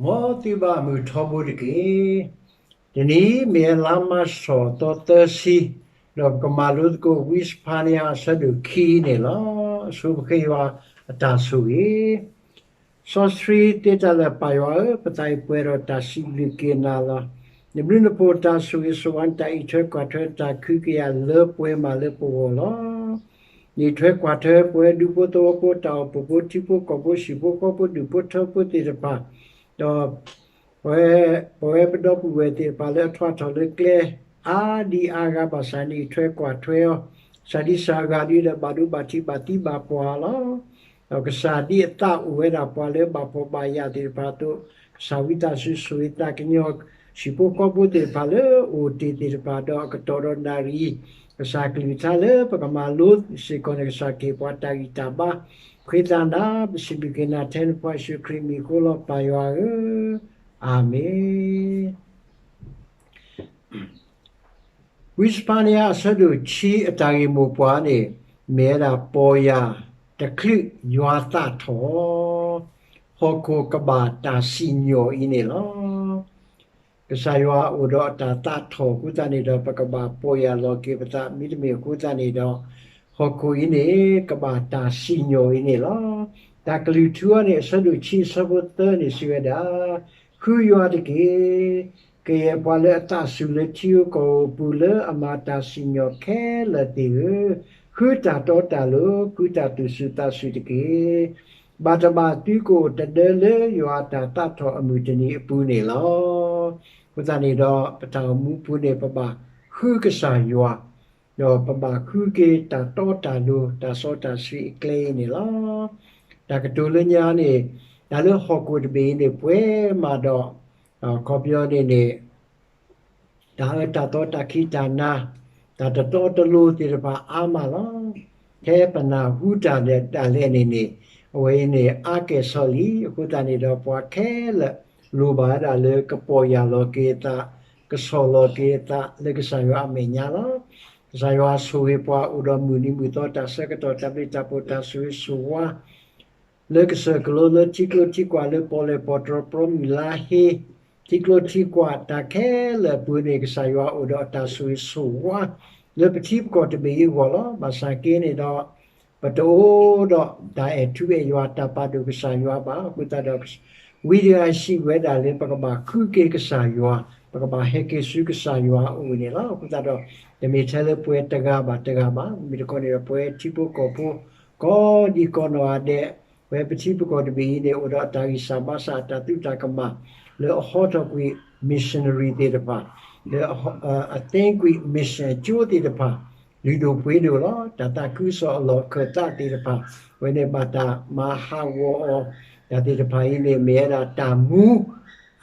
မ်သုဘၣ်မုာ်ထီဘိတက့ၢ်. တနံၤအံၤ မ့ၢ်ဝဲလါမၢ်ၡးထီၣ်သီသၢဆံ, ဒီးပကမၤလိသကိး ဝံစဖါနယၤ အဆၢဒိၣ်ခံန့ၣ်လီၤ. ဆိပဃ့ယွၤအတၢ်ဆိၣ်ဂ့ၤ စီဆှံသ့တၢ်လၢာ် ပၢ်ယွၤဧၢ, ပသးအံၤပှဲၤဒီးတၢ်စံးဘျုးက့ၤနၤလီၤ. နဘျုးနဖှိၣ်တၢ်ဆိၣ်ဂ့ၤဆိၣ်ဝါ နတၢ်အံးထွဲကွၢ်ထွဲတၢ်ခံကယၤလၢပှဲၤမးလၢပဂီၢ်လီၤ. နအံးထွဲကွၢ်ထွဲပဝဲဒူဖိသဝီဖိ တၢ်အိၣ်ဖှိၣ်ဖိ ထံဖိကီၢ်ဖိ ဟံၣ်ဖိဃီဖိ ဒူၣ်ဖိထၢဖိသ့ၣ်တဖၣ်, ဒီး ပဝဲ ပဝဲပဒီပုၢ်ဝဲၢ်သ့ၣ်တဖၣ်လၢအထွါထီၣ်လၢကျဲ အါဒံအါဂၤဘၣ်ဆၣ် နအံးထွဲကွၢ်ထွဲအီၤ, ကစၢ်ဒ်စှၤဂၤဒ်ဒီး ဘၣ်ဒိဘၣ်ထံးဘၣ်သံဘၣ်ပှၢ်လီၤ. ဒီးကစၢ်ဒ်အသးအိၣ်ဝဲဒၣ်ပှၤလၢဘၣ်ဖှီၣ်ဘၣ်ယာ်သ့ၣ်တဖၣ်အသိး, ကစၢ်ဝံသးစူၤဆိၣ်ဂ့ၤသးကညီၤ ဟံၣ်ဖိဃီဖိသ့ၣ်တဖၣ်လၢအအိၣ်တ့ၢ်သ့ၣ်တဖၣ် ဒီးအကတီၢ်ဒီးနၣ်ရံၣ်, ကစၢ်ကလုၢ်ကထါလၢပကမၤလိစ့ၢ်ကီးန့ၣ် ကစၢ်ကဟ့ၣ်ပှၤတၢ်ဂံၢ်တၢ်ဘါ, ပဃ့သးနၤ ပစံးဘျုးက့ၤနၤထဲနဖိယ့ၣ်ၡူးခရံာ်မံၤအဃိလီၤ ပၢ်ယွၤဧၢ, အၤမ့ၣ်. ဝံစဖါနယၤ အဆၢဒိၣ်ခံ အတၢ်ဂ့ၢ်မိၢ်ပှၢ်န့ၣ် မ့ၢ်ဝဲဒၣ် ပီၢ်ယၢ်တချုးယွၤသးထီၣ်, ဟီၣ်ခိၣ်ကဘၣ်တၢ်စံၣ်ညီၣ်အံၤန့ၣ်လီၤ. ကစၢ်ယွၤအိၣ်ဒီးအတၢ်သးထီၣ်အဃိသတးန့ၣ်ဒီး ပကဘၣ်ပီၢ်ယၢ်လီၤက့ၤပသး, မ့တမ့ၢ်အဃိသတးန့ၣ်ဒီး ဟီၣ်ခိၣ်အံၤန့ၣ် ကဘၣ်တၢ်စံၣ်ညီၣ်အံၤန့ၣ်လီၤ. တၢ်ကလုၢ်ထူအံၤန့ၣ် အဆၢဒိၣ်ခံ အဆၢဖိသၢန့ၣ် စံးဝဲဒၣ်, ဃုယွၤတက့ၢ်. ကယဲၢ်ပှၤလၢအသးစူၤလၢထံဧိၤကီၢ်ဧိၤအပူၤ လၢအမၤတၢ်စံၣ်ညီၣ်ခဲလၢာ်သ့ၣ်ဧၢ, ဃုတၢ်တီတၢ်လိၤ, ဃုတၢ်သူၣ်စူၤသးစူၤတက့ၢ်. ဘၣ်တဘၣ်သုကအိၣ်တဒၢလၢယွၤအတၢ်သးထီၣ်အမုၢ်တနံၤအပူၤန့ၣ်လီၤ. အဃိသတးန့ၣ်ဒီး ပတၢ်အိၣ်မူအပူၤန့ၣ် ပဘၣ်ဃုကစၢ်ယွၤ, ဒီးပဘၣ်ဃုက့ၤတၢ်တီတၢ်လိၤ တၢ်စီတၢ်ဆှံအကျဲအံၤန့ၣ်လီၤ. တၢ်ကတိၤလၢညါန့ၣ် တၢ်လၢဟီၣ်ခိၣ်တဘ့ၣ်အံၤန့ၣ် ပှဲၤမးဒီး အခီပညီန့ၣ်န့ၣ် တၢ်အၢတၢ်သီ တၢ်ခံးတၢ်နၤ တၢ်တတီတလိၤသ့ၣ်တဖၣ်အါမးလီၤ. ဖဲပနၢ်ဟူတၢ်ဒၣ်လဲာ်န့ၣ်န့ၣ် အဝဲအံၤန့ၣ် အါကဲၣ်ဆိးလံ. အဃိသတးန့ၣ်ဒီး ပှၤခဲလၢာ်လိၣ်ဘၣ်ဝဲဒၣ်လၢကပီၢ်ယၢ်လီၤက့ၤအသး, ကဆီၣ်လီၤက့ၤအသးလၢကစၢ်ယွၤအမဲာ်ညါလီၤ. ကစၢ်ယွၤဆိၣ်ဂ့ၤပှၤအိၣ်ဒီးမုၢ်နံၤမုၢ်သီ တၢ်ဆၢကတီၢ် တၢ်ဘျုးတၢ်ဖှိၣ် တၢ်ဆိၣ်ဂ့ၤဆိၣ်ဝါ လၢကစၢၢ်ကလိလၢထံကျိထံကွာ် လၢပီၣ်လဲၣ်ပီၣ်တြီၤ ပြီမုၢ်လါဟ့ ထံကျိထံကွာ် တၢ်ခဲလၢာ်အပူၤန့ၣ် ကစၢ်ယွၤအိၣ်ဒီးအတၢ်ဆိၣ်ဂ့ၤဆိၣ်ဝါ လၢပထံပကီၢ်တဘ့ၣ်အံၤအဂီၢ်လီၤ. ဘၣ်ဆၣ်က့န့ၣ်ဒီး ပတအိၣ်ဒီးတၢ်အဲၣ်ထူအဲၣ်ယွၤ တၢ်ပာ်ဒိၣ်ကစၢ်ယွၤဘၣ်. အဃိသတးဒီး ဝံတဂၤစံးဝဲဒၣ်လၢ ပကဘၣ်ဃုက့ၤကစၢ်ယွၤ, ပကဘၣ်ဟဲက့ၤဆူကစၢ်ယွၤအအိၣ်န့ၣ်လီၤ. အဃိသတးဒီး တမ့ၢ်ထဲလၢပှၤတဂၤဘၣ်တဂၤဘၣ်, မ့ၢ်တခီန့ၣ်ဒီး ပဝဲထံဖိကီၢ်ဖိ ကိးဒံကိးနီၢ်ဂၤဒဲး, ပဝဲပထံပကီၢ်တဘ့ၣ်အံၤန့ၣ် အိၣ်ဒီးအတၢ်ဂံၢ်စၢ်ဘါစၢ် အတၢ်သူၣ်တၢ်ကမၣ် လၢအဟီထီၣ်ကွံာ် missionary သ့ၣ်တဖၣ်, လၢအသ့ကွံာ် mission ကၠိသ့ၣ်တဖၣ်, လုၢ်ဒိၣ်ပှ့ၤဒိၣ်လီၤ. တၢ်သးခုကစီၣ်အလီၢ်ခၢၣ်သးသ့ၣ်တဖၣ်, အဝဲန့ၣ်ဘၣ်တၢ်မၤဟးဂီၤအီၤ, တၢ်သ့ၣ်တဖၣ်အံၤန့ၣ် မ့ၢ်ဝဲဒၣ်တၢ်မူ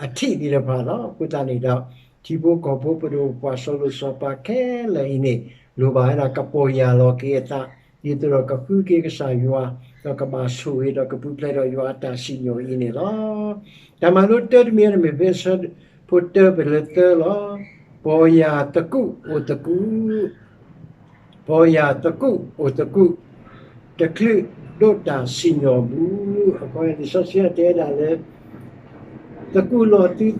အထံးသ့ၣ်တဖၣ်လီၤ. အဃိသတးန့ၣ်ဒီး ထံဖိကီၢ်ဖိ ပဒိၣ်ပှၤ စီၤလိၤစီၤပၤခဲလၢာ်အံၤန့ၣ် လိၣ်ဘၣ်ဝဲဒၣ်ကပီၢ်ယၢ်လီၤက့ၤအသး, ဒ်သိးဒီးကဃုက့ၤကစၢ်ယွၤ, ဒီးကဘၣ်ဆိၣ်ဂ့ၤဒီးကပူၤဖျဲးဒီးယွၤအတၢ်စံၣ်ညီၣ်အံၤန့ၣ်လီၤ. တၢ်မၤလိတၢတမံၤန့ၣ် မ့ၢ်ဖဲအဆၢဖိတၢပလၢသၢလီၤ. ပီၢ်ယၢ်သကူးအိၣ်သကူး ပီၢ်ယၢ်သကူးအိၣ်သကူး, တချုးဒိးတၢ်စံၣ်ညီၣ်အပူၤ, အခီ လံာ်စီဆှံတဲဒၣ်လၢ သကူးလီၤသုသး, ဒီး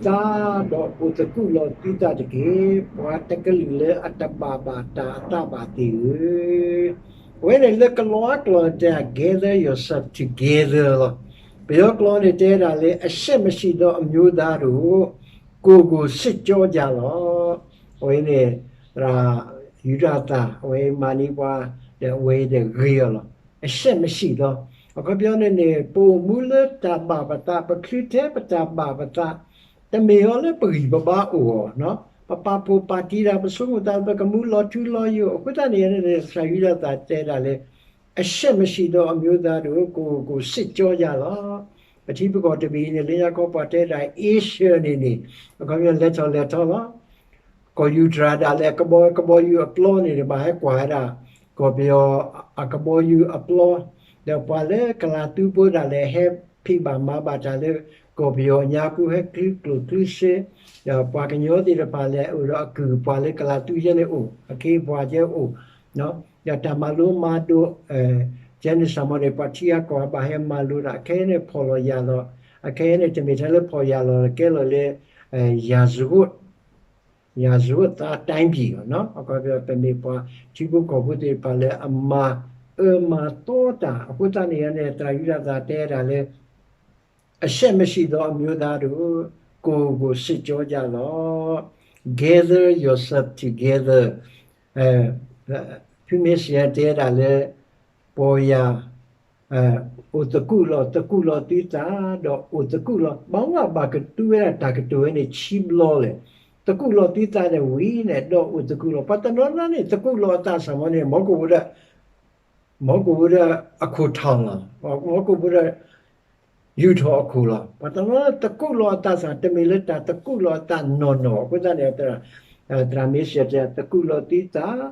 အိၣ်သကူးလီၤသုသးတက့ၢ်, ပှၤတကလုာ်လၢအတဘၣ်ဘၣ်တၢ်အသးဘၣ်သ့ၣ်ဧၢ. အဝဲန့ၣ်လၢကလီအကျိာ်တဲ gather yourself together လီၤ. ပယီၤကျိာ်န့ၣ်တဲဒၣ်လၢ အရှက်မရှိသောအမျိုးသားတို့, ကိုယ်ကိုစစ်ကြောကြလော့. အဝဲန့ၣ် သရၣ်ယူဒၤသၣ် အဝဲမၤန့ၢ်ပှၤ ဒီးအဝဲဒီးဂ့ၤအီၤလီၤ. အရှက်မရှိသော အခီပညီန့ၣ်န့ၣ် ပအိၣ်မူလၢတၢ်ဘၣ်ပသး ပချုးထဲပတၢ်ဘၣ်ပသး တမ့ၢ်အီၤလၢပဂံၢ်ပဘါအိၣ်အီၤ, ပပာ်ဖှိၣ်ပာ်တံၢ်တၢ် ပဆိကမိၣ်သး ပကမူလီၤထူလီၤယိာ် အဃိသတးန့ၣ်န့ၣ် သရၣ်ယူဒၤသၣ်တဲဒၣ်လၢ အရှက်မရှိသောအမျိုးသားတို့ ကိုယ်ကိုစစ်ကြောကြလော့. ပထံပကီၢ်တဘ့ၣ်အံၤန့ၣ် လၢညါခီပှၤတဲဒၣ် Asia န့ၣ်န့ၣ် အခီပညီလဲၤထီၣ်လဲၤထီလီၤ. ကီၢ်ယူၢ်တြၤဒၣ်လဲာ် ကဘီ ကဘီယူၤအပျီန့ၣ် ဘၣ်ဟဲကွၢ်ဝဲဒၣ် ကီၢ်ပယီၤအကဘီယူၤအပျီ, ဒီးပှၤလၢကလၤသူဖိဒၣ်လဲာ် ဟဲဖံးဘၣ်မၤဘၣ်တၢ်လၢ ကီၢ်ပယီၤညါပူၤ ဟဲချုးကျိၣ်ချုးစ့, ဒီးပှၤကညီသ့ၣ်တဖၣ်လဲၤအိၣ်ဒီးအကုၢ် ပှၤလၢကလၤသူယဲန့ၣ်အိၣ်, အခ့အပှၤကဲအိၣ် ဒီးတၢ်မၤလိမၤဒိး ကဲန့ၣ် စၢ်မီၤန့ၣ် ပှၤထံဂၤကီၢ်ဂၤဘၣ်ဟဲမၤလိတၢ် အခဲအံၤန့ၣ် ဖီၣ်လီၤယာ်လီၤ, အခဲအံၤန့ၣ် တမ့ၢ်ထဲလၢဖီၣ်ယာ်လီၤ ကဲလီၤလၢ ရာဇဝတ်သားတိုင်းပြည် လီၤ. အခီပညီ ပမ့ၢ်ပှၤထံဖိကီၢ်ဖိသ့ၣ်တဖၣ်လၢအမၤအၢမၤသီတၢ် အဃိသတးန့ၣ်န့ၣ် သရၣ်ယူဒၤသၣ်တဲဒၣ်လၢ အရှက်မရှိသောအမျိုးသားတို့, ကိုယ်ကိုစစ်ကြောကြလော့, gather yourself together, ဖုမ့ၢ်စံးတဲဒၣ်လၢ ပီၢ်ယၢ် အိၣ်သကူးလီၤ သကူးလီၤသုသး ဒီးအိၣ်သကူးလီၤ ဘၣ်ဝဲဘၣ်ကတိၤဝဲဒၣ်တၢ်ကတိၤဝဲန့ၣ် ခံဘျီလဲၣ်, သကူးလီၤသုသးဒီးဝံၤန့ၣ် ဒီးအိၣ်သကူးလီၤ ပှၤတနီၤနီၤန့ၣ် သကူးလီၤအသးစၢ်မီၤန့ၣ် မ်ကအိၣ်ဒီး မ်ကအိၣ်ဒီးအခိၣ်ထီၣ်လီၤ, မ်ကအိၣ်ဒီး ယူာ်ထီၣ်အခိၣ်လီၤ. ပှၤတနီၤသကူးလီၤအသးစၢ် တမ့ၢ်လၢတၢ်သကူးလီၤအသးနီၢ်နီၢ် အဃိသတးန့ၣ် သရၣ်မ့ၢ်စံးတဲ သကူးလီၤသုသး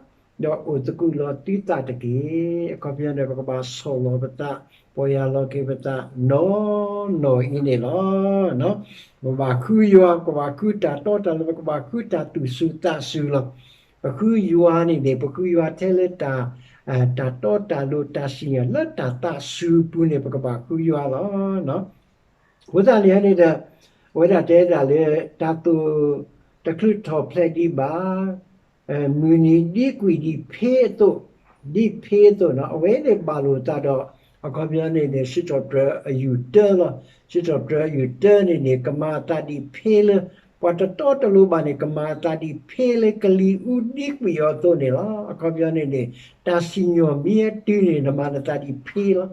ဒီးအိၣ်သကူးလီၤသုသးတက့ၢ်. အခီပညီန့ၣ် ပကဘၣ်ဆီၣ်လီၤပသး ပီၢ်ယၢ်လီၤက့ၤပသး နီၢ်နီၢ်အံၤန့ၣ်လီၤ. ပကဘၣ်ဃုယွၤ ပကဘၣ်ဃုတၢ်တီတၢ်လိၤ ပကဘၣ်ဃုတၢ်သူၣ်စူၤသးစူၤလီၤ. ပဃုယွၤန့ၣ်န့ၣ် ပဃုယွၤထဲလၢတၢ် တၢ်တီတၢ်လိၤ တၢ်စံၣ်ညီၣ်လၢတၢ်သးစူၤအပူၤန့ၣ် ပကဘၣ်ဃုယွၤလီၤ. အဃိသတးန့ၣ်န့ၣ်ဒီး အဝဲဒၣ်တဲဒၣ်လၢ တၢ်သိၣ်တချုးထီၣ်ဖျဲးဒံးဘၣ်, မုၢ်နံၤဒံကွံာ်ဒံးဖ့အသိး, ဒံးဖ့အသိးနီၤ အဝဲန့ၣ်ဘၣ်လိာ်သးဒီး အခီပညီန့ၣ်န့ၣ် စံးထီၣ်ပတြၢၤအယူၢ်တၢလီၤ. စံးထီၣ်ပတြၢၤအယူၢ်တၢန့ၣ်န့ၣ် ကမၤအသးဒံးဖ့လၢ ပှၤတတီတလိၤဘၣ်န့ၣ် ကမၤအသးဒံးဖ့လၢကလံၤအူဒံကွံာ်အီၤအသိးန့ၣ်လီၤ. အခီပညီန့ၣ်န့ၣ် တၢ်စံၣ်ညီၣ်မ့ၢ်ဟဲတုၤန့ၣ် နမၤနသးဒံးဖ့လီၤ.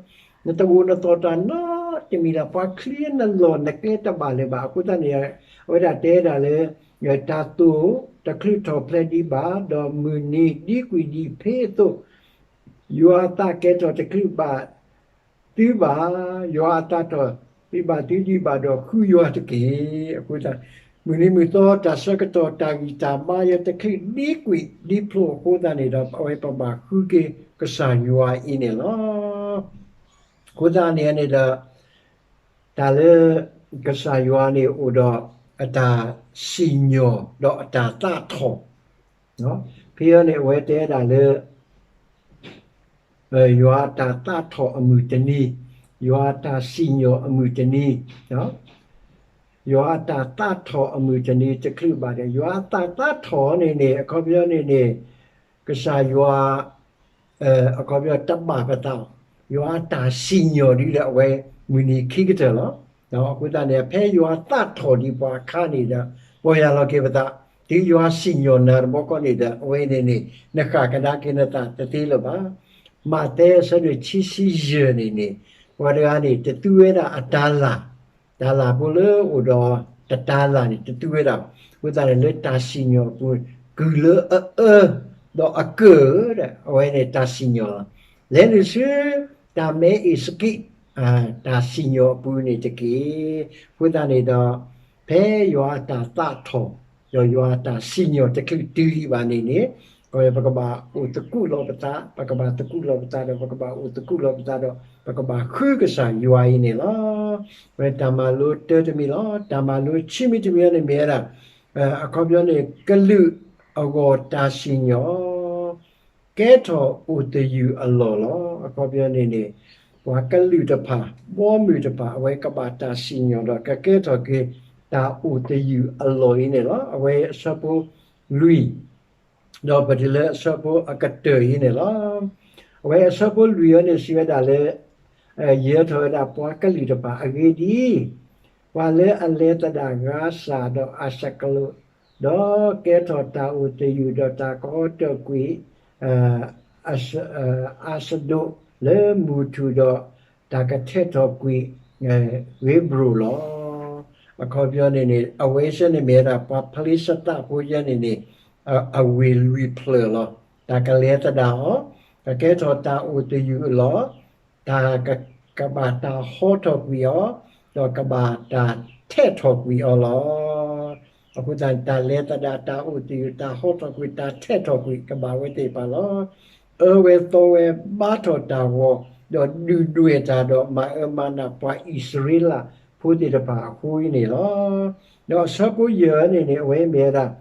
နတဂိာ်နသီၣ်တၢ်နီတမံၤလၢၤ ပှၤချံနလီၢ်နကျဲတဘၣ်လၢၤဘၣ်. အဃိသတးန့ၣ် အဝဲဒၣ်တဲဒၣ်လၢ တၢ်သိၣ်တချုးထီၣ်ဖျဲးဒံးဘၣ် ဒီးမုၢ်နံၤဒံကွံာ်ဒံးဖ့အသိး ယွၤအသးကဲထီၣ်တချုးဘၣ်သုဘၣ်, ယွၤအသးထီၣ်တချုးဘၣ်သုဒံးဘၣ်ဒီးဃုယွၤတက့ၢ်. အဃိသတး မုၢ်နံၤမုၢ်သီတၢ်ဆၢကတီၢ်တၢ်ဂံၢ်တၢ်ဘါယဲတချုးဒံကွံာ်ဒံဖျိးအဃိသတးန့ၣ်ဒီး အဝဲပဘၣ်ဃုက့ၤကစၢ်ယွၤအံၤန့ၣ်လီၤ. အဃိသတးန့ၣ်န့ၣ်ဒီး တၢ်လၢ ကစၢ်ယွၤန့ၣ်အိၣ်ဒီးအတၢ်စံၣ်ညီၣ်ဒီးအတၢ်သးထီၣ်, ဖဲအံၤန့ၣ် အဝဲတဲဒၣ်လၢ ယွၤအတၢ်သးထီၣ်အမုၢ်တနံၤ, ယွၤအတၢ်စံၣ်ညီၣ်အမုၢ်တနံၤ, ယွၤအတၢ်သးထီၣ်အမုၢ်တနံၤတချုးဘၣ်ဒီး ယွၤအတၢ်သးထီၣ်န့ၣ်န့ၣ် အခီပညီန့ၣ်န့ၣ် ကစၢ်ယွၤ အခီပညီတဘၣ်ပသး, ယွၤအတၢ်စံၣ်ညီၣ်ဒ်ဒီးအဝဲမုၢ်နံၤခံကတၢၢ်လီၤ. အဃိသတးန့ၣ် ဖဲယွၤသးထီၣ်ဒံးပှၤအခါန့ၣ်ဒီး ပီၢ်ယၢ်လီၤက့ၤပသး, တုၤယွၤစံၣ်ညီၣ်နၤတဘျီဃီန့ၣ်ဒီး အဝဲန့ၣ်န့ၣ် နဃၣ်ကဒါက့ၤနသးတသ့လၢၤဘၣ်. မးသဲအဆၢဒိၣ်ခံဆံယဲၢ်န့ၣ်န့ၣ် ပှၤတဂၤန့ၣ် တသူဝဲဒၣ်အတၤလၣ် တၤလၣ်ဖိလၢအိၣ်ဒီးတတၤလၣ်န့ၣ် တသူဝဲဒၣ်ဘၣ်. အဃိသတးန့ၣ် လၢတၢ်စံၣ်ညီၣ်အပူၤ ကုၢ်လၢအအၢ ဒီးအကၢၣ်ဒီး အဝဲန့ၣ်တၢ်စံၣ်ညီၣ်လီၤ. လဲၤနုာ်ဆူ တၢ်မဲအ့ၣ်စကံး တၢ်စံၣ်ညီၣ်အပူၤန့ၣ်တက့ၢ်. အဃိသတးန့ၣ်ဒီး ဖဲယွၤအတၢ်သးထီၣ် ဒီးယွၤအတၢ်စံၣ်ညီၣ်တချုးတုၤဒံးဘၣ်န့ၣ်န့ၣ် ပကဘၣ်အိၣ်သကူးလီၤပသး, ပကဘၣ်သကူးလီၤပသးဒီး ပကဘၣ်အိၣ်သကူးလီၤပသးဒီး ပကဘၣ်ဃုကစၢ်ယွၤအံၤန့ၣ်လီၤ. ဝဲတၢ်မၤလိတၢ်တမံၤလီၤ. တၢ်မၤလိဆံမံၤတမံၤန့ၣ်မ့ၢ်ဝဲဒၣ် အခီပညီန့ၣ် ကလုာ်အဂီၢ်တၢ်စံၣ်ညီၣ် ကဲထီၣ်အိၣ်သယုၢ်အလီၢ်လီၤ. အခီပညီန့ၣ်န့ၣ် ပှၤကလုာ်တဖၣ် ဘီမုၢ်တဖၣ် အဝဲကဘၣ်တၢ်စံၣ်ညီၣ်ဒီး ကကဲထီၣ်က့ၤတၢ်အိၣ်သယုၢ်အလီၢ်အံၤန့ၣ်လီၤ. အဝဲအဆၢဖိလွံၢ် ဒီးပတုၤလၢအဆၢဖိအကတၢၢ်အံၤန့ၣ်လီၤ. အဝဲအဆၢဖိလွံၢ်အံၤန့ၣ် စံးဝဲဒၣ်လၢ ယၢၤထီၣ်ဝဲဒၣ်ပှၤကလုာ်တဖၣ်အဂ့ၢ်ဒ်အံၤ, ပှၤလၢအလဲၤသဒၣ်ဂၤစၢ်ဒီးအၤၡကလိး, ဒီးကဲထီၣ်တၢ်အိၣ်သယုၢ်ဒီးတၢ်ကဟီထီၣ်ကွံာ် အၤၡဒိးလၢမုၢ်ထူၣ်ဒီး တၢ်ကထဲးထီၣ်ကွံာ် ဧ့ၤဘြိၣ်လီၤ. အခီပညီန့ၣ်န့ၣ် အဝဲဆၢန့ၣ်မ့ၢ်ဝဲဒၣ် ပှၤဖလ့ၡသးဖိယဲန့ၣ်န့ၣ် အဝ့ၢ်လွံၢ်ဖျၢၣ်လီၤ. တၢ်ကလဲၤသဒၣ်အီၤ, ကကဲထီၣ်တၢ်အိၣ်သယုၢ်အလီၢ်, တၢ်က ကဘၣ်တၢ်ဟီထီၣ်ကွံာ်အီၤ, ဒီးကဘၣ်တၢ်ထဲးထီၣ်ကွံာ်အီၤလီၤ. အဃိသတး တၢ်လဲၤသဒၣ် တၢ်အိၣ်သယုၢ် တၢ်ဟီထီၣ်ကွံာ် တၢ်ထဲးထီၣ်ကွံာ် ကဘၣ်ဝဲသ့ၣ်တဖၣ်လီၤ. အၢဝဲသီဝဲ ဘါထီၣ်တၢ်ဂီၤ, ဒီးဒုၣ်ဒွဲၣ်တၢ်ဒီးမၤအၢမၤနးပှၤအံၣ်စရ့လးဖိသ့ၣ်တဖၣ်အဃိအံၤန့ၣ်လီၤ. ဒီးအဆၢဖိယဲၢ်န့ၣ်န့ၣ် အဝဲမ့ၢ်ဝဲဒၣ်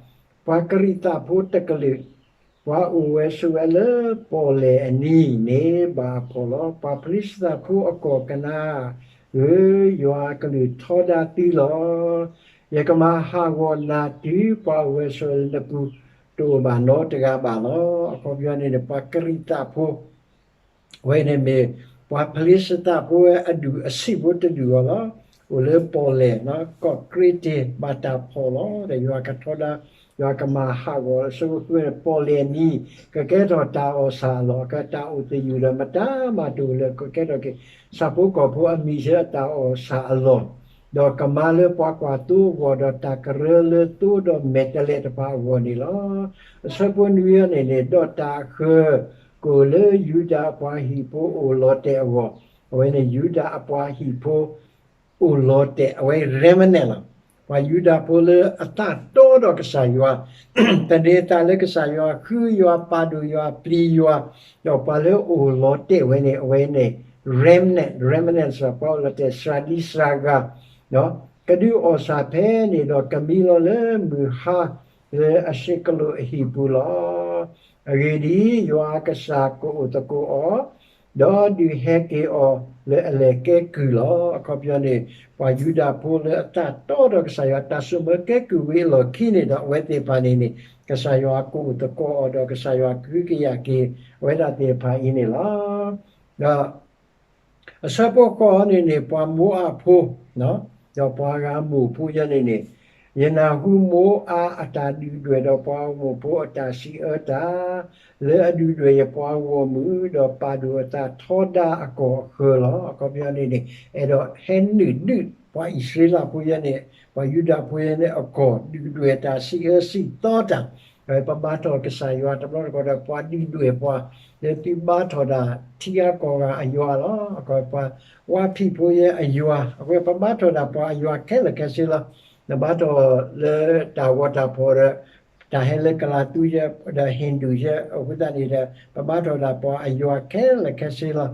ပှၤကရံၣ်သးဖိတကလုာ် ပှၤအိၣ်ဝဲဆိးဝဲလၢပီၣ်လဲၣ်အနံၤန့ၣ် ဘၣ်အဖှီၣ်လီၤ. ပှၤဖလံၡသးဖိအကီၢ်ကနၤဧၢ, ယွၤကလုၢ်ထီဒါသုလီၤ. ယကမၤဟးဂီၤနၤတုၤပှၤအိၣ်ဝဲဆိးဝဲလၢနပူၤ တအိၣ်ဘၣ်နီတဂၤဘၣ်လီၤ. အခီပညီန့ၣ်န့ၣ် ပှၤကရံးသးဖိ အဝဲန့ၣ်မ့ၢ် ပှၤဖလံၡသးဖိဝဲအဒူၣ်အဆံးဖိတဒူၣ်အီၤလီၤ. အိၣ်လၢပီၣ်လဲၣ် ကီၢ်ကြ့တ့ၢ် ဘၣ်တၢ်ဖှီၣ်လီၤ. ဒီးယွၤကထီဒါ ယွၤကမၤဟးဂီၤ အဆၢဖိဃုန့ၣ် ပီၣ်လဲၣ်နံၤ ကကဲထီၣ်တၢ်အီၣ်ဆၣ်အလီၢ်, ကတၢ်အိၣ်သယုၢ်ဒီးမတၤမၤတအိၣ်လၢၤ ကကဲထီၣ်က့ၤ ဆၣ်ဖိကီၢ်ဖိအမံၤဆၢအတၢ်အီၣ်ဆၣ်အလီၢ်, ဒီးကမၤလၢပှၤကွၢ်သိအဂီၢ်, ဒီးတၢ်ကရၢလၢသိဒီးမဲာ်တဲးလဲးတဖၣ်အဂီၢ်န့ၣ်လီၤ. အဆၢဖိနွံအံၤန့ၣ်န့ၣ် ဒီးတၢ်အဃၢၤ ကအိၣ်လၢယူဒၤအပှၤဟံၣ်ဖိအိၣ်လီၤတဲာ်အဂီၢ်, အဝဲန့ၣ်ယူဒၤအပှၤဟံၣ်ဖိ အိၣ်လီၤတဲာ်, အဝဲ remnant လီၤ. ပှၤယူဒၤဖိလၢအသးတီဒီးကစၢ်ယွၤ, သန့ၤသးလၢကစၢ်ယွၤ, ဃုယွၤ, ပာ်ဒိၣ်ယွၤ, ပျံၤယွၤ, ဒီးပှၤလၢအအိၣ်လီၤတဲာ်ဝဲန့ၣ် အဝဲန့ၣ် remnant, remnant စ့ၢ်ကီး ပှၤအိၣ်လီၤတဲာ် စှၤဒံစှၤဂၤ ကဒုးအီၣ်ဆၣ်ဖဲန့ၣ်ဒီး ကမံလီၤလၢမုၢ်ဟါလၢအၡ့ကလိာ်အဟံၣ်ပူၤလီၤ. အဂ့ၢ်ဒ်အံၤ, ယွၤအကစၢ်ကအိၣ်သကိးအီၤ, ဒီးဒုးဟဲက့ၤအီၤလၢအလဲၤကဲကုၢ်လီၤ. အခီပညီန့ၣ် ပှၤယူဒၤဖိလၢအသးတီဒီးကစၢ်ယွၤ တၢ်ဆိၣ်မၢကဲကုၢ်ဝံၤအလီၢ်ခံန့ၣ်ဒီး အဝဲသ့ၣ်တဖၣ်န့ၣ်န့ၣ် ကစၢ်ယွၤကအိၣ်သကိးအီၤဒီး ကစၢ်ယွၤကဟုကယာ်က့ၤ အဝဲဒၣ်သ့ၣ်တဖၣ်အံၤန့ၣ်လီၤ. ဒီး အဆၢဖိဃိးန့ၣ်န့ၣ် ပှၤမိၤအးဖိ ဒီးပှၤအၤမိၣ်ဖိယဲန့ၣ်န့ၣ်, ယနၢ်ဟူမိၤအးအတၢ်ဒုၣ်ဒွဲၣ် ဒီးပှၤအၤမိၣ်ဖိအတၢ်စံးအၢတၢ်, လၢအဒုၣ်ဒွဲၣ်ယပှၤဂီၢ်မုၢ် ဒီးပာ်ဒိၣ်အသးထီဒါအကီၢ်အဃၢၤလီၤ. အခီပညီန့ၣ်န့ၣ် အဲၣ်ဒိးဟဲနုာ်ဒုးပှၤအံၣ်စရ့လးဖိယဲန့ၣ်, ပှၤယူဒၤဖိယဲန့ၣ်အကီၢ် ဒုၣ်ဒွဲၣ်တၢ်စံးအၢစံးသီတၢ်, ပဘါထီၣ်ကစၢ်ယွၤတဘျီတခီၣ်ဒီး ပှၤဒုၣ်ဒွဲၣ်ပှၤ လၢသုဘါထီၣ်ဒၣ်ထံဂၤကီၢ်ဂၤအယွၤလီၤ. ပှၤဝါဖံးဖိယဲအယွၤ, အဃိပဘါထီၣ်ဒၣ်ပှၤအယွၤခဲလၢာ်ခဲဆ့လီၤ. နဘါထီၣ်လၢတၢ်ဂီၤတၢ်ဖီၣ်ဒီး တၢ်ဟဲလၢကလၤသူယဲ ဒီးဟ့ၣ်ဒူၣ်ယဲ အဃိသတးန့ၣ်ဒီး ပဘါထီၣ်ဒၣ်ပှၤအယွၤခဲလၢာ်ခဲဆ့လီၤ.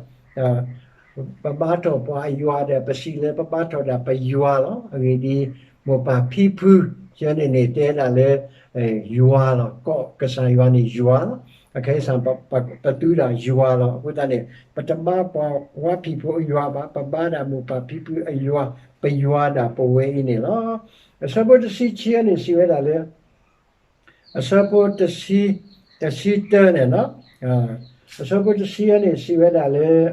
ပဘါထီၣ်ပှၤအယွၤဒီး ပစံးလၢပဘါထီၣ်ဒၣ်ပယွၤလီၤ. အဂ့ၢ်ဒ်အံၤ, မိၢ်ပၢ်ဖံဖု ယဲန့ၣ်န့ၣ် တဲဒၣ်လၢ ယွၤလီၤ. ကစၢ်ယွၤန့ၣ်ယွၤလီၤ. အခဲအံၤ ပသူဒၣ်ယွၤလီၤ. အဃိသတးန့ၣ် ပတဘါပှၤဝါဖံးဖိအယွၤဘၣ်, ပဘါဒၣ်မိၢ်ပၢ်ဖံဖုအယွၤ, ပယွၤဒၣ်ပဝဲအံၤန့ၣ်လီၤ. အဆၢဖိတဆံခံန့ၣ် စံးဝဲဒၣ်လၢ အဆၢဖိတဆံ, တဆံတၢန့ၣ်, အဆၢဖိတဆံန့ၣ် စံးဝဲဒၣ်လၢ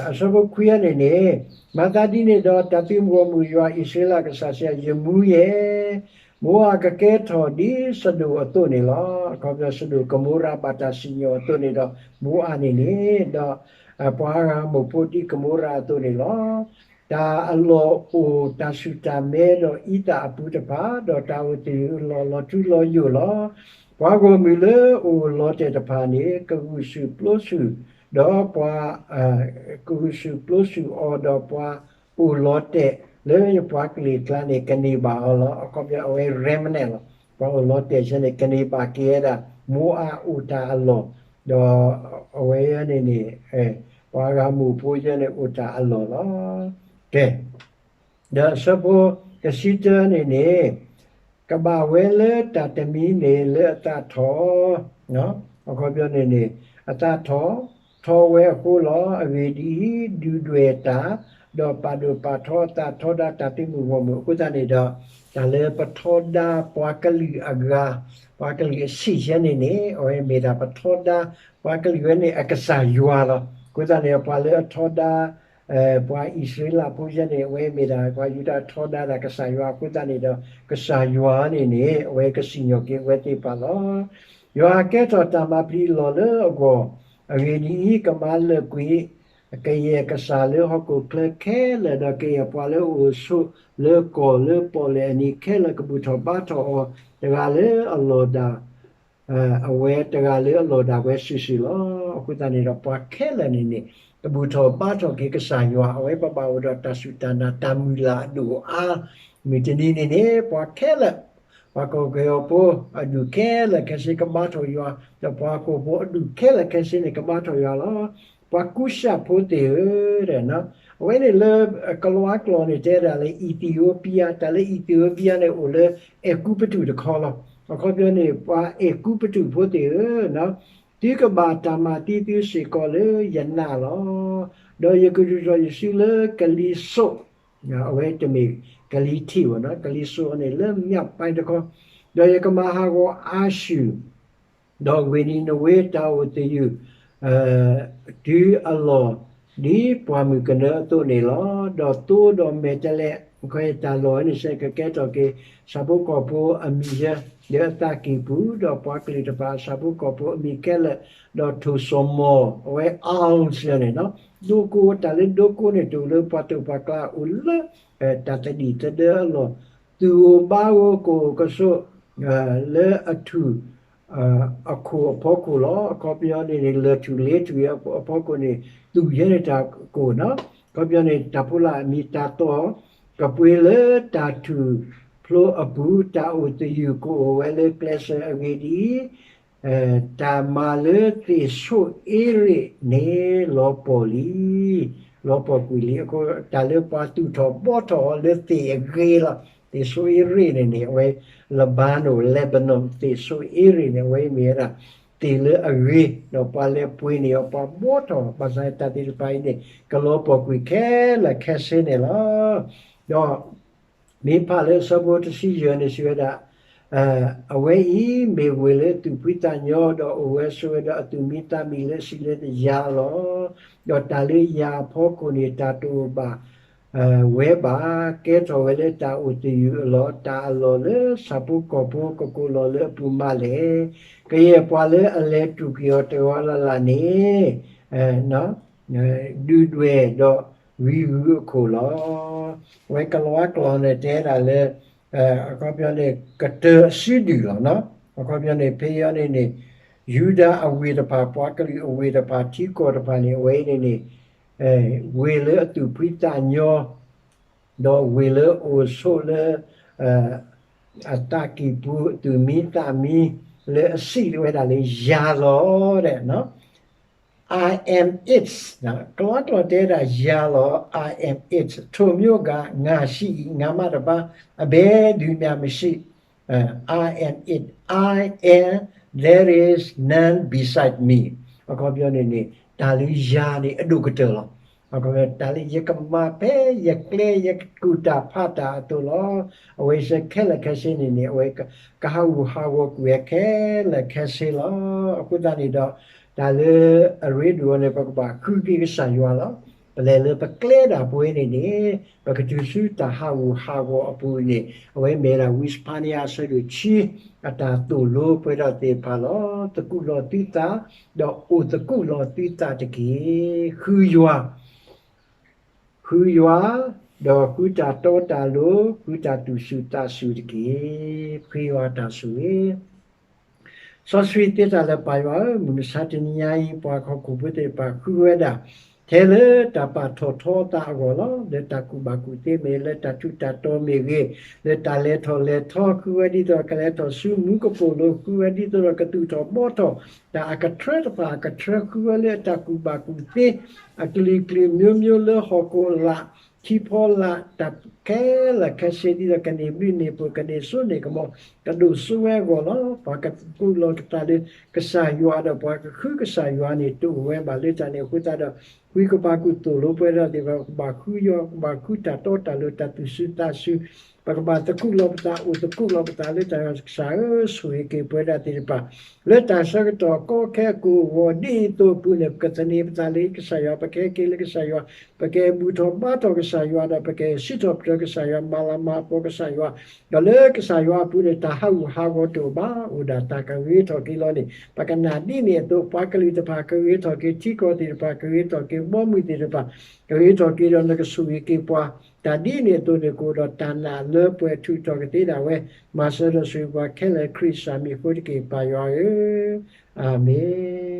အဆၢဖိခွံန့ၣ်န့ၣ်, မၤသးဒ်န့ၣ်ဒီး တၢ်သုးမုၢ်ဂီၢ်မုၢ် ယွၤအံၣ်စရ့လးကစၢ်စံး, ယမူယဲၢ်, မိၤအးကကဲထီၣ်ဒ်စဒိၣ်အသိးန့ၣ်လီၤ. အခီပညီ စဒိၣ်ကမိရၤဘၣ်တၢ်စံၣ်ညီၣ်အသိးန့ၣ်ဒီး မိၤအးန့ၣ်န့ၣ်, ဒီးပှၤအၤမိၣ်ဖိဒ်ကမိရၤအသိးန့ၣ်လီၤ. တၢ်အလီၢ်အိၣ်တၢ်ဆူၣ်တၢ်မဲဒီးအံသၣ်အပူၤတဖၣ်, ဒီးတၢ်အိၣ်သယုၢ်အလီၢ်လီၤထူလီၤယိာ်လီၤ. ပှၤဂီၢ်မုၢ်လၢအိၣ်လီၤတဲာ်တဖၣ်န့ၣ် ကဂုာ်ဆူၣ်ပျိဆူၣ်, ဒီးပှၤ ကဂုာ်ဆူၣ်ပျိဆူၣ်အီၤ, ဒီးပှၤအိၣ်လီၤတဲာ်လၢယပှၤကလုာ်အကျါန့ၣ် ကန့ၢ်ဘၣ်အီၤလီၤ. အခီပညီ အဝဲ remnant လီၤ. ပှၤအိၣ်လီၤတဲာ်ဆၢန့ၣ် ကန့ၢ်ဘၣ်က့ၤဝဲဒၣ် မိၤအးအိၣ်တၢ်အလီၢ်, ဒီးအဝဲန့ၣ်န့ၣ် ပှၤအၤမိၣ်ဖိယဲန့ၣ် အိၣ်တၢ်အလီၢ်လီၤ. ကဲ ဒီးအဆၢဖိတဆံတၢန့ၣ်န့ၣ်, ကဘၣ်ဝဲလၢတၢ်တမံၤန့ၣ်လၢအသးထီၣ်, အခီပညီန့ၣ်န့ၣ် အသးထီၣ်, ထီဝဲအဃိလီၤ. အဂ့ၢ်ဒ်အံၤ, ဒုၣ်ဒွဲၣ်တၢ်, ဒီးပာ်ဒိၣ်ပာ်ထီအသးထီဒါတၢ်သုးမုၢ်ဂီၢ်မုၢ်အဃိသတးန့ၣ်ဒီး, တၢ်လၢပထီဒါပှၤကလုာ်အဂၤ, ပှၤကလုာ်အဆံးယဲန့ၣ်န့ၣ် အဝဲမ့ၢ်ဒၣ်ပထီဒါပှၤကလုာ်ဝဲန့ၣ်အကစၢ်ယွၤလီၤ. အဃိသတးန့ၣ် ပှၤလၢအထီဒါ ပှၤအံၣ်စရ့လးဖိယဲန့ၣ် အဝဲမ့ၢ်ဒၣ် ပှၤယူဒၤထီဒါဒၣ်ကစၢ်ယွၤအဃိသတးန့ၣ်ဒီး ကစၢ်ယွၤန့ၣ်န့ၣ် အဝဲကစံၣ်ညီၣ်က့ၤအဝဲသ့ၣ်တဖၣ်လီၤ. ယွၤကဲထီၣ်တၢ်မၤပျံၤအလီၢ်လၢအဂီၢ်, အဂ့ၢ်ဒ်အံၤ, ကမၤလၢာ်ကွံာ် ကယဲၢ်ကစၢ်လၢဟီၣ်ခိၣ်ချၢခဲလၢာ်, ဒီးကယဲၢ်ပှၤလၢအအိၣ်ဆိးလၢကီၢ်လၢပီၣ်လဲၣ်အနံၤခဲလၢာ် ကဘူၣ်ထီၣ်ဘါထီၣ်အီၤ, တဂၤလၢအလီၢ်ဒၣ် အဝဲတဂၤလၢအလီၢ်ဒၣ်ဝဲစုာ်စုာ်လီၤ. အဃိသတးန့ၣ်ဒီး ပှၤခဲလၢာ်န့ၣ်န့ၣ် ကဘူၣ်ထီၣ်ဘါထီၣ်က့ၤကစၢ်ယွၤ, အဝဲပဘၣ်အိၣ်ဒီးတၢ်စူၢ်တၢ်နာ် တၢ်မုၢ်လၢ်အဒိၣ်အါ, မုၢ်တနံၤန့ၣ်န့ၣ် ပှၤခဲလၢာ်, ပှၤကီၢ်ကရံၣ်ဖိအဒူၣ်ခဲလၢာ်ခဲဆ့ကဘါထီၣ်ယွၤ, ဒီးပှၤဟီၣ်ခိၣ်ဖိအဒူၣ်ခဲလၢာ်ခဲဆ့န့ၣ် ကဘါထီၣ်ယွၤလီၤ. ပှၤကူၡ်ၡးဖိသ့ၣ်ဧၢ, အဝဲန့ၣ်လၢ ကလံးကျိာ်န့ၣ် တဲဒၣ်လၢ Ethiopia, တၢ်လၢ Ethiopia န့ၣ် အိၣ်လၢအဲၤကူပတူးတခီလီၤ. အခီပညီန့ၣ် ပှၤအဲၤကူပတူးဖိသ့ၣ်ဧၢ, သုကဘၣ်တၢ်မၤသံသုစ့ၢ်ကီးလၢယနးလီၤ. ဒီးယကဒုးထီၣ်ယစုလၢကလံၤစိး, အဝဲတမ့ၢ်ကလံၤထံးဘၣ်နီၤ, ကလံၤစိးန့ၣ်လၢမၠၣ်ပၢၢ်တခီ, ဒီးယကမၤဟးဂီၤအၤၡူၢ် ဒီးဝ့ၢ်နံၤနဝ့တၢ်အိၣ်သယုၢ် တုၤအလီၢ် ဒ်ပှၢ်မုၢ်ကနၢအသိးန့ၣ်လီၤ. ဒီးသိဒီးမဲာ်တဲးလဲး တၢ်လီၢ်ဝဲန့ၣ်စ့ၢ်ကီး ကကဲထီၣ်က့ၤ ဆၣ်ဖိကီၢ်ဖိအမံၤယဲ လၢအသးကံၢ်ပူၤ, ဒီးပှၤကလုာ်တဖၣ် ဆၣ်ဖိကီၢ်ဖိအမံၤခဲလၢာ်, ဒီးထိၣ်စီၤမီၤ အဝဲ islands န့ၣ်နီၤ, ဒိကိး တၢ်လၢဒိကိးန့ၣ် တအိၣ်လၢပှၤတိာ်ပှၤကျါအိၣ်လၢ တၢ်သဒံၣ်သဒၢအလီၢ်, သူၣ်အိၣ်ဘါအိၣ် ကအိၣ်ကဆိး လၢအထူၣ် အခိၣ်အဖီခိၣ်လီၤ. အခီပညီန့ၣ်န့ၣ် လၢၢ်ထူၣ်လ့ထူၣ်အဖီခိၣ်န့ၣ် သူၣ်ယဲန့ၣ်တၢ်ကိၢ်နီၤ. အခီပညီန့ၣ် တၢ်ဖိလၢအမံၤတၢ်သီ ကပှ့ၤလၢတၢ်ထူၣ်ဖျိအပူၤ, တၢ်အိၣ်သယုၢ်ကအိၣ်ဝဲလၢကျဲစၢၤအဂ့ၢ်ဒ်အံၤ, တၢ်မၤလၢသ့ၣ်ဆိအ့ရ့းန့ၣ် လီၤပှီၢ်လံ, လီၤပှီၢ်ကွံာ်လံ. အဃိ တၢ်လၢပှၤသူၣ်ထီၣ်ဘှီထီၣ်အီၤလၢသ့ၣ်အဂ့ၤလီၤ. သ့ၣ်ဆိအ့ရ့းန့ၣ်န့ၣ် အဝဲ Lebanon, Lebanon သ့ၣ်ဆိအ့ရ့းန့ၣ် အဝဲမ့ၢ်ဝဲဒၣ် သ့ၣ်လၢအဂ့ၤ, ဒီးပှၤလဲၤပှ့ၤန့ၢ်အီၤ ပှၤဘှီထီၣ်, ဘၣ်ဆၣ်တၢ်သ့ၣ်တဖၣ်အံၤန့ၣ် ကလီၤပှီၢ်ကွံာ်ခဲလၢာ်ခဲဆ့န့ၣ်လီၤ. ဒီး မ့ၢ်ဖးလၢအဆၢဖိတဆံယဲၢ်န့ၣ် စံးဝဲဒၣ်, အဝဲအံၤမ့ၢ်ဝ့ၢ်လၢသူၣ်ဖှံသးညီ, ဒီးအိၣ်ဝဲဆိးဝဲဒီးအသူၣ်မံသးမံလၢအဆံးလၢယၤလီၤ. ဒီးတၢ်လၢယၤအဖီခိၣ်န့ၣ် တၢ်တအိၣ်ဘၣ် ဝဲဘၣ်, ကဲထီၣ်ဝဲလၢတၢ်အိၣ်သယုၢ်အလီၢ်, တၢ်အလီၢ်လၢဆၣ်ဖိကီၢ်ဖိကကိးလီၤလၢအပူၤမးလဲၣ်. ကယဲၢ်ပှၤလၢအလဲၤတူၢ်က့ၤအီၤတဂၤလၢ်လၢ်န့ၣ် ဒုၣ်ဒွဲၣ်ဒီးဝံၤဂုာ်အခိၣ်လီၤ. အဝဲကလံးကျိာ်န့ၣ်တဲဒၣ်လၢ အခီပညီန့ၣ် ကတၢၢ်အစုဒုၣ်လီၤ. အခီပညီန့ၣ် ဖဲအံၤန့ၣ်န့ၣ် ယူဒၤအဝ့ၢ်တဖၣ် ပှၤကလုာ်အဝ့ၢ်တဖၣ် ထံကီၢ်တဖၣ်န့ၣ် အဝဲအံၤန့ၣ်န့ၣ် ဝ့ၢ်လၢအသူၣ်ဖှံသးညီ ဒီးဝ့ၢ်လၢအိၣ်ဆိးလၢ အသးကံၢ်ပူၤ အသူၣ်မံသးမံ လၢအစံးဝဲဒၣ်လၢယၤလီၤဒီး I am it, ကလံးကျိာ်တဲဒၣ်ယၤလီၤ, I am it, ထိုမျိုးက ငါရှိ၏, ငါမှတပါး အဘယ်သူမျှမရှိ, I am it, I, there is none beside me. အခီပညီန့ၣ်န့ၣ် တၢ်လၢယၤန့ၣ် အဒိၣ်ကတၢၢ်လီၤ. တၢ်လၢယကမၤဖဲ ယကျဲ ယကူၣ်တၢ်ဖးတၢ်အသိးလီၤ. အဝဲစ့ၢ်ခဲလၢာ်ခဲဆ့န့ၣ်န့ၣ် အဝဲကဟးဂူာ်ဟးဂီၤကွံာ်ဝဲခဲလၢာ်ခဲဆ့လီၤ. အဃိသတးန့ၣ်ဒီး တၢ်လၢအရ့ဒိၣ်အီၤန့ၣ် ပကဘၣ်ဃုက့ၤကစၢ်ယွၤလီၤ. ပလဲၤလၢပကျဲဒၣ်ပှဲၤန့ၣ်န့ၣ် ပကတုၤဆူတၢ်ဟးဂူာ်ဟးဂီၤအပူၤန့ၣ် အဝဲမ့ၢ်ဝဲဒၣ် ဝံစဖါနယၤ အဆၢဒိၣ်ခံ အတၢ်သိၣ်လိပှဲၤထီၣ်သ့ၣ်တဖၣ်လီၤ. သကူးလီၤသုသး, ဒီးအိၣ်သကူးလီၤသုသးတက့ၢ်. ဃုယွၤ, ဃုယွၤ, ဒီးဃုတၢ်တီတၢ်လိၤ, ဃုတၢ်သူၣ်စူၤသးစူၤတက့ၢ်. ဃုယွၤတၢ်ဆိၣ်ဂ့ၤ စီဆှံသ့တၢ်လၢပၢ်ယွၤဧၢ, မုၢ်မဆါတနံၤညါအံၤ ပှၤဟီၣ်ခိၣ်ဖိသ့ၣ်တဖၣ်ဃုဝဲဒၣ် ထဲလၢတၢ်ပာ်ထီၣ်ထီအသးအဂီၢ်လီၤ. လၢတၢ်ကူၣ်ဘၣ်ကူၣ်သ့မ့ၢ်ဂ့ၤ, လၢတၢ်ထူးတၢ်တီၤမ့ၢ်ဂ့ၤ, လၢတၢ်လဲၤထီၣ်လဲၤထီ ဃုဝဲဒ်သိးကလဲၤထီၣ်ဆူမူကပိာ်လိၤ, ဃုဝဲဒ်သိးဒီးကသူၣ်ထီၣ်ဘှီထီၣ် တၢ်အကထြၢတဖၣ်အကထြၢ ဃုဝဲလၢအတၢ်ကူၣ်ဘၣ်ကူၣ်သ့ အကလုာ်ကလုာ်မျိုးမျိုးလၢဟီၣ်ခိၣ်လာ် ထံဖီလာ် တၢ်ခဲလၢာ်ခဲဆ့ ဒ်သိးကန့ၢ်ဘျုးန့ၢ်ဖှိၣ် ကန့ၢ်စိန့ၢ်ကမီၤ ကဒိၣ်စိဝဲအဂီၢ်လီၤ. ပှၤကသကူးလီၤကသးလၢကစၢ်ယွၤဒီး ပှၤကဃုကစၢ်ယွၤန့ၣ် တအိၣ်ဝဲဘၣ်လၢတၢ်န့ၣ်အဃိသတးဒီး ဝံကဘၣ်ကူၣ်သိၣ်လိပှဲၤထီၣ်သ့ၣ်တဖၣ် ကဘၣ်ဃုယွၤ ကဘၣ်ဃုတၢ်တီတၢ်လိၤ တၢ်သူၣ်စူၤသးစူၤ ပကဘၣ်သကူးလီၤပသး အိၣ်သကူးလီၤပသးလၢတၢ်ဂီၤကစၢ်ဧၢ ဆိၣ်ဂ့ၤက့ၤပဝဲဒၣ်သ့ၣ်တဖၣ် လၢတၢ်ဆၢကတီၢ်ကီခဲကိးဂီၤဒ်သိးအပူၤန့ၣ် ပကသန့ၤပသးလၢကစၢ်ယွၤ ပကဟဲက့ၤလၢကစၢ်ယွၤ ပကဘူၣ်ထီၣ်ဘါထီၣ်ကစၢ်ယွၤဒီး ပကစံးထီၣ်ပတြၢၤကစၢ်ယွၤ မၤလၤမၤကပီၤကစၢ်ယွၤ ဒီးလၢကစၢ်ယွၤအပူၤန့ၣ် တၢ်ဟးဂူာ်ဟးဂီၤတအိၣ်ဘၣ် အိၣ်ဒၣ်တၢ်ကဂ့ၤထီၣ်က့ၤလီၤန့ၣ် ပကနၣ်ဒ်န့ၣ်အသိး ပှၤကလုာ်တဖၣ်ကဂ့ၤထီၣ်က့ၤ ထံကီၢ်သ့ၣ်တဖၣ်ကဂ့ၤထီၣ်က့ၤ ဘီမုၢ်သ့ၣ်တဖၣ် ကဂ့ၤထီၣ်က့ၤဒီးနကဆိၣ်ဂ့ၤက့ၤပှၤ တၢ်ဒ်န့ၣ်အသိးန့ၣ် ကအိၣ်ဒီးတၢ်နာ်လၢပှဲၤထူးထီၣ်ကသ့ဒၣ်ဝဲ မၤစၢၤဒီးဆိၣ်ဂ့ၤပှၤခဲလၢာ်ခရံာ်စၢ်မံၤအဃိတက့ၢ် ပၢ်ယွၤဧၢ, အၤမ့ၣ်.